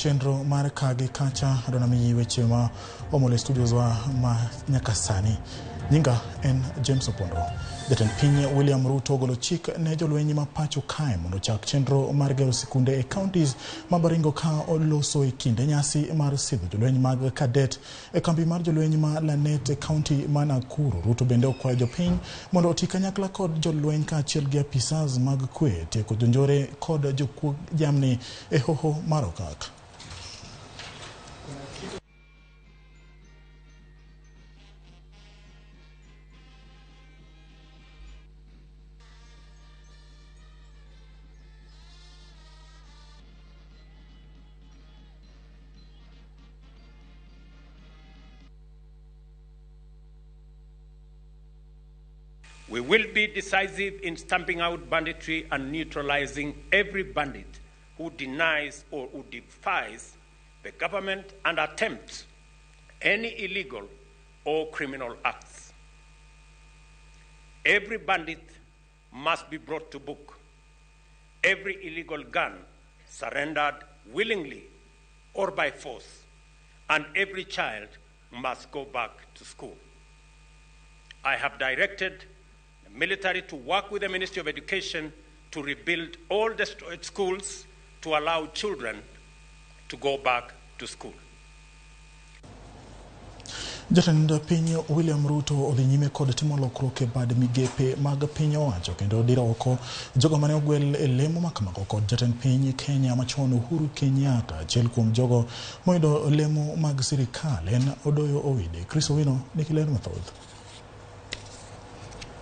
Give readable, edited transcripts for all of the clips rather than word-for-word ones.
chenro mar kagi kacha adona miyi weche ma omol e studios wa ma nyaka sani. Nyinga en James Opondo. Jatend piny William Ruto ogolo chik ne jolweny ma pacho kae mondo ochak chenro mar gero sikunde e counties ma Baringo ka oloso e kinde nyasi mar sidho jolweny mag cadet e kambi mar jolweny ma Lanet e county ma Nakuru. Ruto bende okwayo jopiny mondo oti kanyakla kod jolweny kaachiel gi apisas mag kwe tieko jonjore kod jokuog jamni e hoho mar Okak. We will be decisive in stamping out banditry and neutralizing every bandit who denies or who defies the government and attempts any illegal or criminal acts. Every bandit must be brought to book. Every illegal gun surrendered willingly or by force, and every child must go back to school. I have directed the military to work with the Ministry of Education to rebuild all destroyed schools to allow children to go back to school. Jatend piny William Ruto odhi nyime kod timo lokruok e bad migepe mag piny owacho kendo diro oko jogo mane ogwel e lemo makamago kod jatend piny Kenya machon Uhuru Kenyatta. Achiel kuom jogo moyudo lemo mag sirikal en Odoyo Owidi. Chris Owino nigi ler mathoth.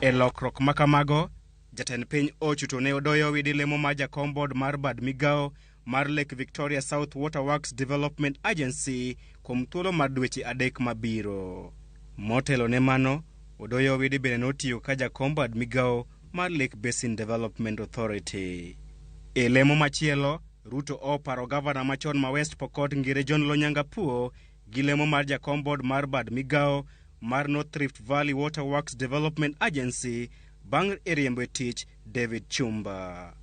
E lokruok ma kamago, jatend piny ochuto ne Odoyo Owidi lemo mar jakom board mar bad migao mar Lake Victoria South Water Works Development Agency kuom thuolo mar dweche 3 mabiro. Motelo ne mano, Odoyo Owidi bende notiyo ka jakom bad migao mar Lake Basin Development Authority. E lemo machielo, Ruto oparo gavana machon ma West Pokot Ngire John Lonyangapuo gi lemo mar jakom board mar bad migao mar North Rift Valley Water Works Development Agency bang' e riembo e tich David Chumba.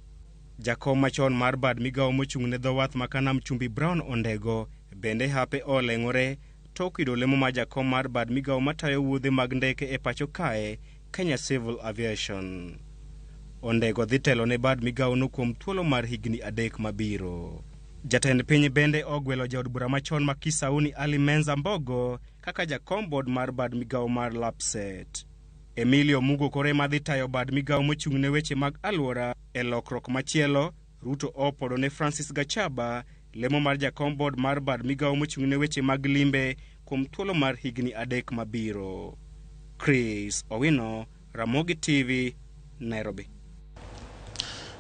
Jakom machon mar bad migao mochung' ne dho wath ma Kanam Chumbi Brown Ondego bende hape oleng'ore tok yudo lemo mar jakom mar bad migao matayo wuodhe mag ndeke e pacho kae, Kenya Civil Aviation. Ondego dhi telo ne bad migao no kuom thuolo mar higni 3 mabiro. Jatend piny bende ogwelo jaod bura machon ma Kisauni Ali Menza Mbogo kaka jakom board mar bad migao mar Lapsset. Emilio Mugo kore madhi tayo bad migao mochung' ne weche mag alwora. E lokruok machielo, Ruto opodo ne Francis Gachaba lemo mar jakom board mar bad migao mochung' ne weche mag limbe kuom thuolo mar higni 3 mabiro. Chris Owino, Ramogi TV, Nairobi.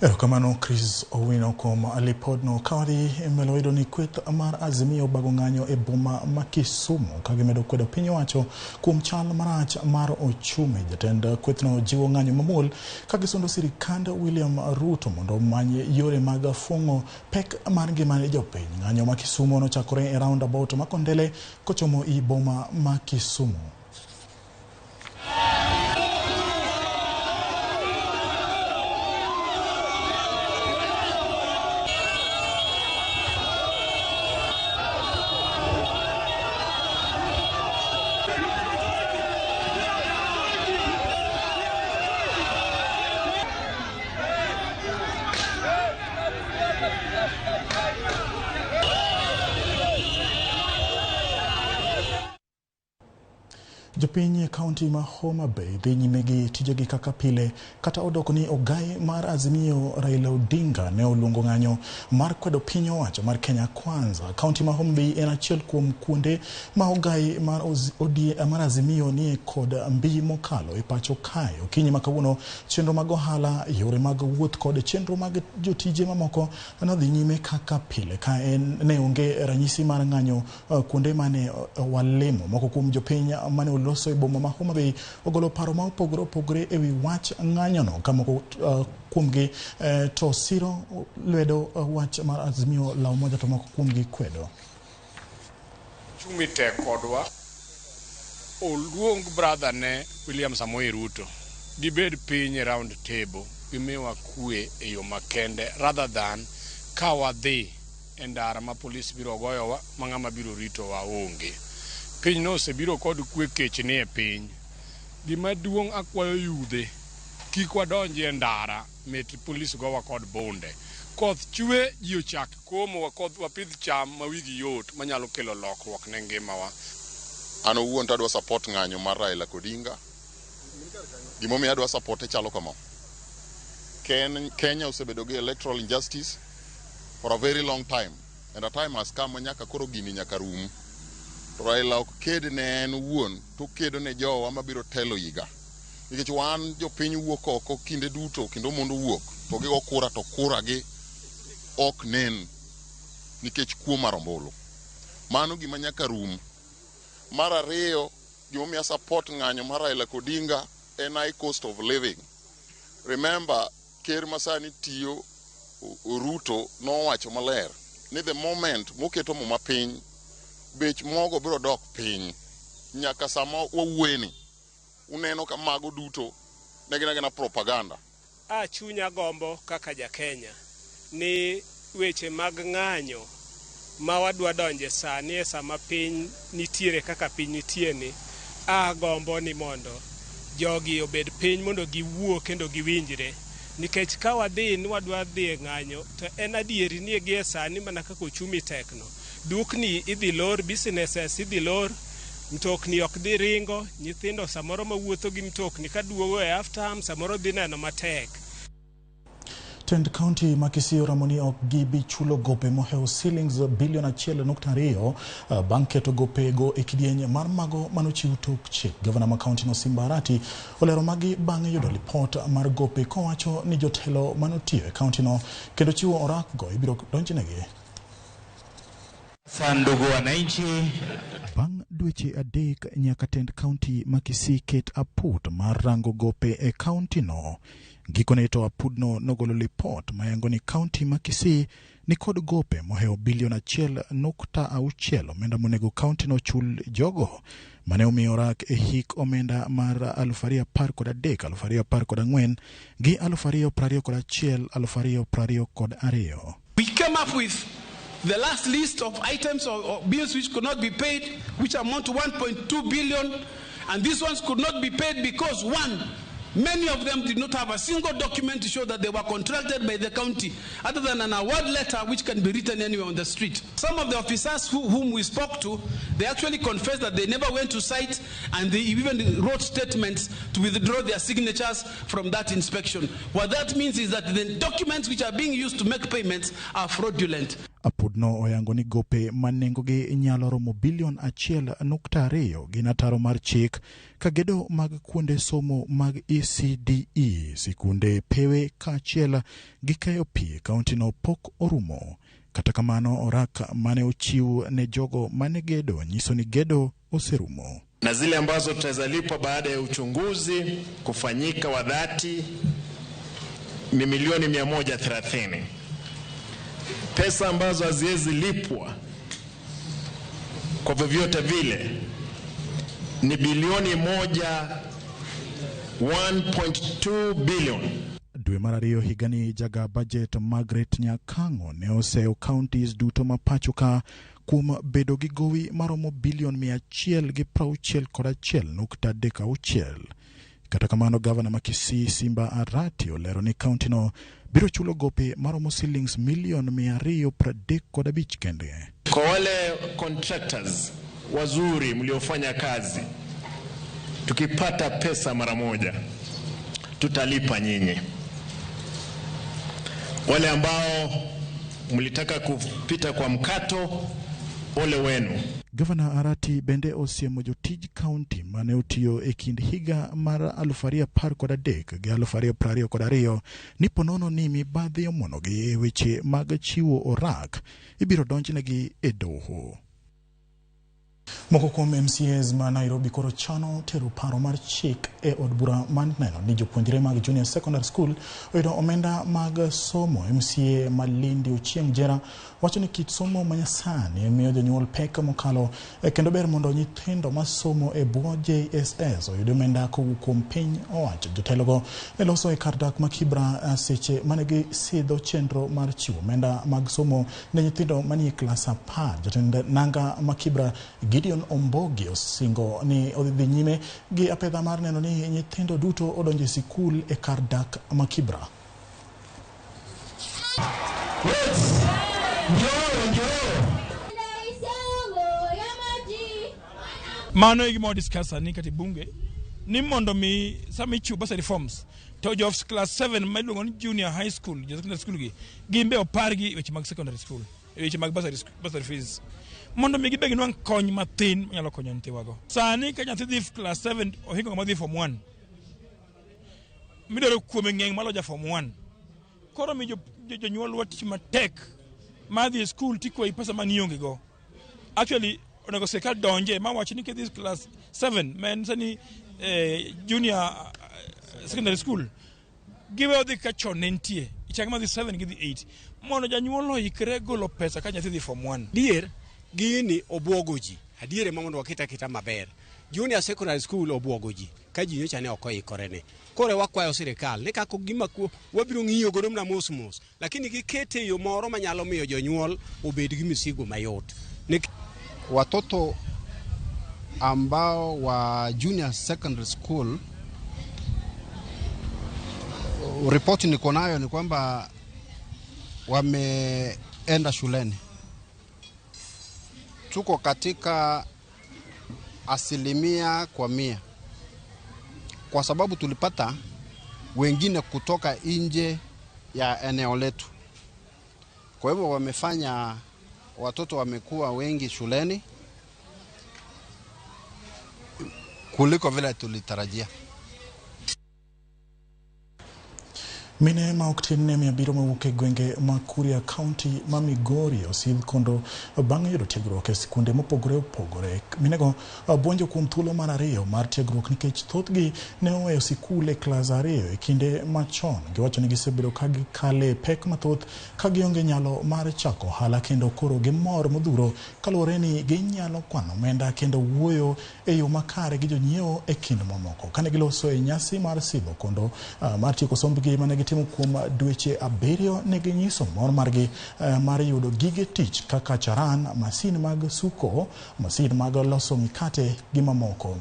Erokamano Chris Owino kuom lipodno. Ka wadhi mbele wayudo ni kweth mar Azimio obago ng'anyo e boma ma Kisumu ka gimedo kwedo piny owacho kuom chal marach mar ochumi. Jatend kwethno jiwo ng'anyo mamuol ka gisundo sirikand William Ruto mondo omany yore mag fwong'o pek mar ngima ne jopiny. Ng'anyo ma Kisumu nochakore e roundabout ma Kondele kochomo i boma ma Kisumu. Jopiny e kaunti ma Homa Bay dhi nyime gi tijegi kaka pile kata odoko ni ogai mar Azimio Raila Odinga ne oluongo ng'anyo mar kwedo piny owacho mar Kenya Kwanza. Kaunti ma Homa Bay en achiel kuom kuonde ma ogai mar mar Azimio nie kod mbi mokalo e pacho kae. Okinyi ma kawuono chenro mag ohala, yore mag wuoth kod chenro mag jotije mamoko nodhi nyime kaka pile ka en ne onge ranyisi mar ng'anyo kuonde mane walimo. Moko kuom jopiny mane oloso e boma ma Homa Bay ogolo paro ma opogore opogore e wi wach ng'anyono, ka moko kuomgi to siro lwedo wach mar Azimio la Umoja to moko kuomgi kwedo. Chumi tek kodwa, oluong brother ne William Samoei Ruto, gibed piny e round table, gimiwa kwe e yo makende rather than ka wadhi E ndara ma polis biro goyowa ma ng'ama biro ritowa onge. Piny no osebiro kod kwe, kech ni e piny. Gima duong' akwayo yudhe kik wadonji e ndara mit polis gowa kod bunde. Koth chwe, ji ochak komo, wakoth wapidh cham ma wigi yot manyalo kelo lokruok ne ngimawa. An owuon to adwa support ng'anyo mar Raila Odinga. Gimomiyo adwa support chalo kama. Kenya osebedo gi electoral injustice for a very long time, and a time has come ma nyaka koro gini nyaka rum. To Raila ok ked ne en owuon, to okedo ne jowa mabiro telo higa. Nikech wan jopiny wuok oko kinde duto kendo mondo wuok to gigo kura, to kura gi ok nen nikech kuo mar ombulu. Mano gima nyaka rum. Mar ariyo, gimomiyo support ng'anyo mar Raila Odinga en high cost of living. Remember, ker masani tiyo, Ruto, nowacho maler ni the moment moketo muma piny, bech mogo biro dok piny. Nyaka sama wawuoyeni, uneno ka mago duto ne gin agina propaganda. A chunya gombo kaka ja Kenya ni weche mag ng'anyo ma wadwa donje sani e sama piny nitiere kaka piny nitie ni, a gombo ni mondo jogi obed piny mondo giwuo kendo giwinjre, nikech ka wadhi ni wadwa dhi e ng'anyo to en adieri ni gie sani mana kaka uchumi tekno, dukni idhi lor, businesses idhi lor, mtokni ok dhi ringo, nyithindo samoro mawuotho gi mtokni kaduogo e half term samoro dhi neno matek. Tend kaunti ma Kisii oramo ni ok gibi chulo gope mohewo silings bilion 1.2 bang' keto gopego e kidieny mar mago manochiw tok chik. Gavana ma kaunti no, Simba Arati, olero magi bang' yudo lipot mar gope, kowacho ni jotelo manotiyo e kaunti no kendo chiwo orak go ibiro donjnegi. Sasa ndugu wananchi, Bang' dweche 3 nyaka tend kaunti ma Kisii ket aput mar rango gope e kaunti no. Gikone to apudno nogolo lipot mayango ni kaunti ma Kisii nikod gope mohewo bilion 1.6, omenda monego kaunti no chul jogo mane omiyo orak e hik omenda mar 2013, 2014 gi 2021, 2022. We came up with the last list of items or bills which could not be paid, which amount to 1.2 billion. And these ones could not be paid because, one, many of them did not have a single document to show that they were contracted by the county, other than an award letter which can be written anywhere on the street. Some of the officers whom we spoke to, they actually confessed that they never went to site, and they even wrote statements to withdraw their signatures from that inspection. What that means is that the documents which are being used to make payments are fraudulent. Apudno oyango ni gope ma nengogi nyalo romo bilion 1.2 gin ataro mar chik, ka gedo mag kuonde somo mag ECDE, sikunde, pewe kaachiel gi keyo pi e kauntino pok orumo. Kata kamano, orak mane ochiw ne jogo mane gedo nyiso ni gedo oserumo. Na zile ambazo tutaweza baada ya uchunguzi kufanyika wa dhati ni milioni 130. Pesa ambazo haziwezi lipwa kwa vyovyote vile ni bilioni moja, 1.2 billion. Dwe mar ariyo higani, jaga budget Margaret Nyakang'o ne oseyo counties duto ma pacho ka kuom bedo gi gowi maromo bilion 161.36. Kata kamano, gavana ma Kisii Simba Arati olero ni kauntino biro chulo gope maromo silings milion 235 kende. Kwa wale contractors wazuri mliofanya kazi, tukipata pesa mara moja tutalipa nyinyi. Wale ambao mlitaka kupita kwa mkato, ole wenu. Gavana Arati bende osiemo jotij kaunti mane otiyo e kind higa mar 2013 gi 2022 ni ponono ni mibadhi omonogi e weche mag chiwo orak, ibiro donjnegi e doho. Moko kuom MCAs ma Nairobi koro chano tero paro mar chik e od bura mar neno ni jopuonjre mag Junior Secondary School oyudo omenda mag somo. MCA ma Lindi Ochieng' Jera wacho ni kit somo manyasani miyo jonyuol pek mokalo kendo ber mondo nyithindo masomo e bwo JSS oyud omenda kowuok kuom piny owacho. Jotelogo ne loso e kar dak ma Kibra seche mane gisidho chenro mar chiwo omenda mag somo ne nyithindo manie klas 10. Jatend nanga ma Kibra Gideon Ombogi osingo ni odhi nyime gi apedha mar neno ni nyithindo duto odonjo e sikul e kar dak ma Kibra. Mano e gima wadiscuss sani kata e bunge ni mondo mi sama ichiwo bursary forms to jo class 7 ma iluongo ni junior high school, jo secondary school gi gin be opargi weche mag secondary school, weche mag bursary fees mondo mi gibe ginwang' kony mathin manyalo konyo nyithiwago. Sani ka nyathi dhi class 7 ohingo ng'ama dhi form 1 midwaro kuome ng'eny maloyo ja form 1. Koro mi jonyuolwa tich matek mar dhi e skul tikwayi pesa manionge go. Actually onego sirikal donje ma wach ni kidhi class 7 ma en sani junior secondary school giwe odhi ka chon ne nitie ichak ma dhi 7 gidhi 8 mondo janyuol oikre golo pesa ka nyathi dhi form 1. Adier gini obwogo ji, adier ema mondo waket aketa maber. Junior secondary school obwogo ji ka ji nyocha ne ok oikore ne. Koro wakwayo sirikal ni kako gima wabiro ng'iyo godo mana mos mos, lakini gikete e yo moro manyalo miyo jonyuol obed gi misigo mayot. Watoto ambao wa junior secondary school, ripoti niko nayo ni kwamba wameenda shuleni. Tuko katika 100%, kwa sababu tulipata wengine kutoka nje ya eneo letu. Kwa hivyo wamefanya watoto wamekuwa wengi shuleni kuliko vile tulitarajia. Mine ma ok tin ne 700 mowuok e gwenge ma Kuria County ma Migori osidh kondo bang' yudo tiegruok e sikunde mopogore opogore. Minego buonjo kuom thuolo mar 2 mar tiegruok nikech thothgi ne oweyo sikul e klas 2 e kinde machon. Giwacho ni gisebedo ka gikale pek mathoth ka gionge nyalo mar chako ohala kendo koro gimor modhuro kaluwore ni ginyalo kwano omenda kendo wuoyo e yo makare gi jonyiewo e kind mamoko. Kane giloso e nyasi mar sidho kondo mar tieko sombgi mane gitimo kuom dweche 7 ne ginyiso mor margi mar yudo gige tich kaka charan, masin mag suko, masin mag loso mikate gi mamoko.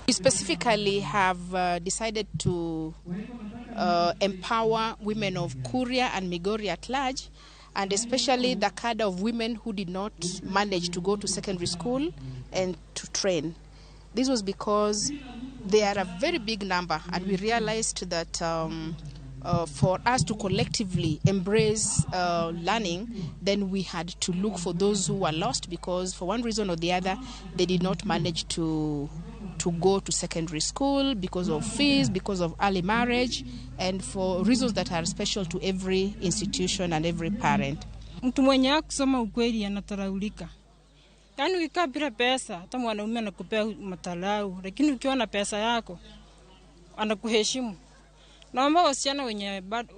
We specifically have decided to empower women of Kuria and Migori at large, and especially the cadre of women who did not manage to go to secondary school and to train. This was because they are a very big number, and we realized that for us to collectively embrace learning, then we had to look for those who were lost because for one reason or the other, they did not manage to go to secondary school because of fees, because of early marriage, and for reasons that are special to every institution and every parent. Mtu mwenye hakusoma ukweli anataraulika. Yaani ukikaa bila pesa, hata mwanaume anakupea matalau, lakini ukiwa na pesa yako anakuheshimu. Naomba wasichana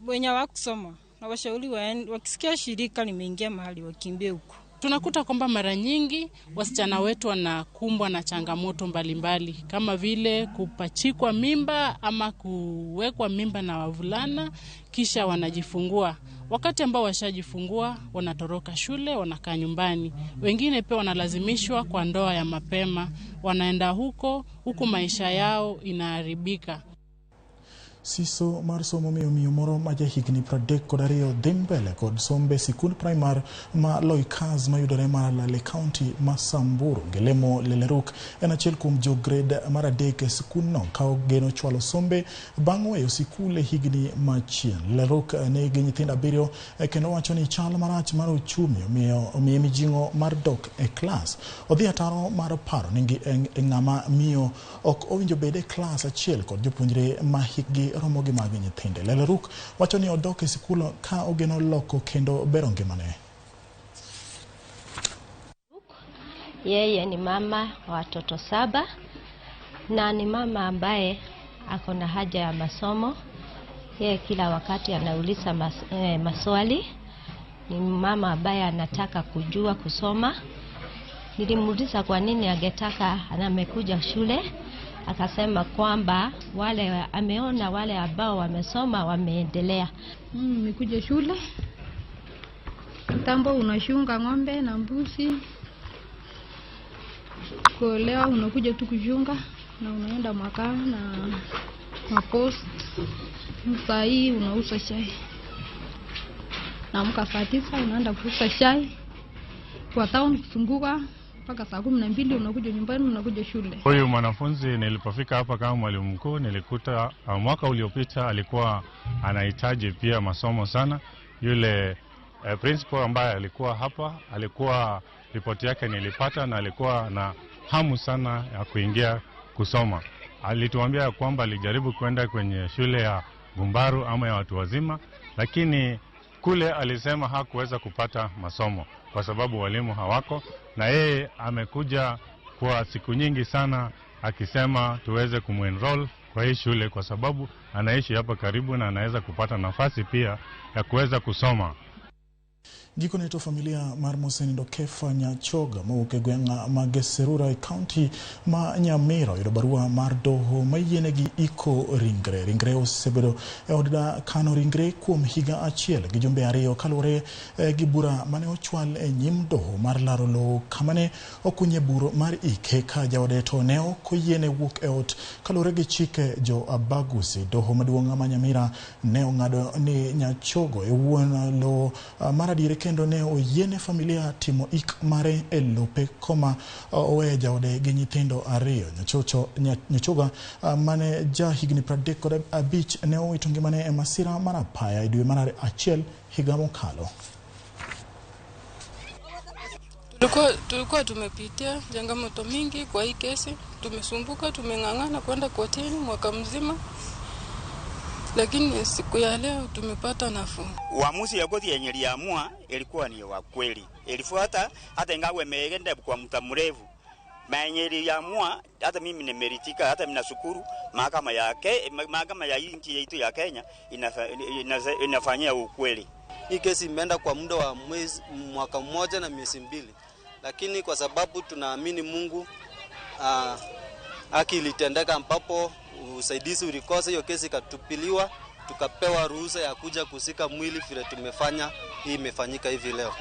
wenye hawakusoma na washauri wakisikia shirika limeingia mahali wakimbie huko. Tunakuta kwamba mara nyingi wasichana wetu wanakumbwa na changamoto mbalimbali kama vile kupachikwa mimba ama kuwekwa mimba na wavulana kisha wanajifungua. Wakati ambao washajifungua wanatoroka shule, wanakaa nyumbani. Wengine pia wanalazimishwa kwa ndoa ya mapema, wanaenda huko huku maisha yao inaharibika. Siso mar somo miyo miyo moro ma jahigni 32 dhi mbele kod sombe sikund primar ma Loikaz mayudore Maralal e kaunti ma Samburu. Gelemo Leleruk en achiel kuom jo grade mar 3 e sikundno ka ogeno chwalo sombe bang' weyo sikul e higni machien. Leleruk nigi nyithindo 7 kendo wacho ni chal marach mar uchumi omiye mijing'o mar dok e klas. Odhi ataro mar paro ni ng'ama miyo ok owinjo bed e klas achiel kod jopuonjre ma hikgi romo gi mag nyithinde. Leleruk wacho ni odok e sikul ka ogeno loko kendo bero ngimane. Yeye ni mama wa watoto 7 na ni mama ambaye ako na haja ya masomo. Yeye kila wakati anauliza maswali. Ni mama ambaye anataka kujua kusoma. Nilimuuliza kwa nini angetaka na amekuja shule, akasema kwamba wale ameona wale ambao wamesoma wameendelea. Nimekuja shule kitambo, unashunga ng'ombe na mbuzi. Kuolewa unakuja tu kuchunga na unaenda makaa na mapost. Saa hii unauza chai. Naamka saa 9 unaenda kuuza chai kwa town, kuzunguka mpaka saa 12 unakuja nyumbani, unakuja shule. Huyu mwanafunzi nilipofika hapa kama mwalimu mkuu nilikuta mwaka uliopita alikuwa anahitaji pia masomo sana. Yule principal ambaye alikuwa hapa, alikuwa ripoti yake nilipata, na alikuwa na hamu sana ya kuingia kusoma. Alituambia kwamba alijaribu kwenda kwenye shule ya Gumbaru ama ya watu wazima, lakini kule alisema hakuweza kupata masomo kwa sababu walimu hawako, na yeye amekuja kwa siku nyingi sana akisema tuweze kumuenroll kwa hii shule kwa sababu anaishi hapa karibu na anaweza kupata nafasi pia ya kuweza kusoma. Gikone to familia mar mosenindo Kefa Nyachoga mowuok e gweng' ma Geserura e kaunti ma Nyamira oyudo barua mar doho mayienegi iko ringre. Ringre osebedo e od kano ringre kuom higa achiel gi jumbe 2 kaluwore gi bura mane ochwal e nyim doho mar laro lowo kama ne okunye bur mar ike ka jaode to ne ok oyiene wuok e ot kaluwore gi chike jo Abagusi. Doho maduong' ma Nyamira ne ong'ado ni Nyachogo e wuon lowo mar adier kendo ne oyiene familia timo ik mare e lope koma oweyo jaode gi nyithindo 2. Nyachoga mane ja higni 35 ne owito ngimane e masira mar apaya e dwe mar 1 higa mokalo. Tulikuwa tumepitia changamoto mingi kwa hii kesi, tumesumbuka, tumeng'ang'ana kwenda kotini mwaka mzima, lakini siku ya leo tumepata nafuu. Uamuzi ya koti yenye iliamua ilikuwa ni wa kweli. Ilifuata hata ingawa imeenda kwa muda mrefu. Yenye iliamua hata mimi nimeritika, hata ninashukuru mahakama ya nchi yetu ya Kenya inafanyia ukweli. Hii kesi imeenda kwa muda wa mwaka mmoja na miezi 2, lakini kwa sababu tunaamini Mungu, haki ilitendeka ambapo usaidizi ulikosa, hiyo kesi ikatupiliwa, tukapewa ruhusa ya kuja kusika mwili vile tumefanya. Hii imefanyika hivi leo.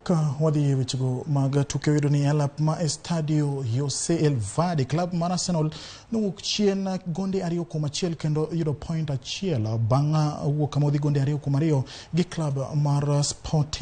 Ka wadhi e wechego mag tuke yudo ni alap ma Estadio Jose El Verde, club mar Arsenal nowuok chien gonde 2-1 kendo yudo point 1 bang' wuok kama odhi gonde 2-2 gi club mar Sporting.